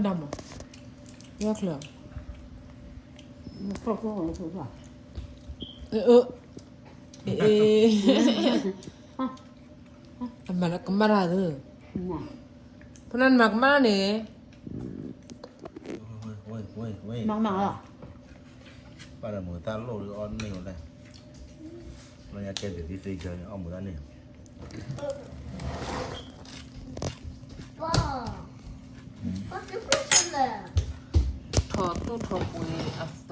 ဒၣ်မး, ယချၢ, အမၤကမၣ်တၢ်သၢ, ဖဲနမၤကမၣ်န့ၣ်, မၤကမၣ်လီၤ, ပၢ်ဒီးမုာ်တၢ်လိၣ်ဒီးအီၣ်န့ၢ်ဝဲလဲၣ်, လၢညါတဲဒ်သ့ကၢန့ၣ် အီၣ်မုာ်တၢ်န့ၣ်, ထီၣ်သူၣ်ထီၣ်ပှ့ၤ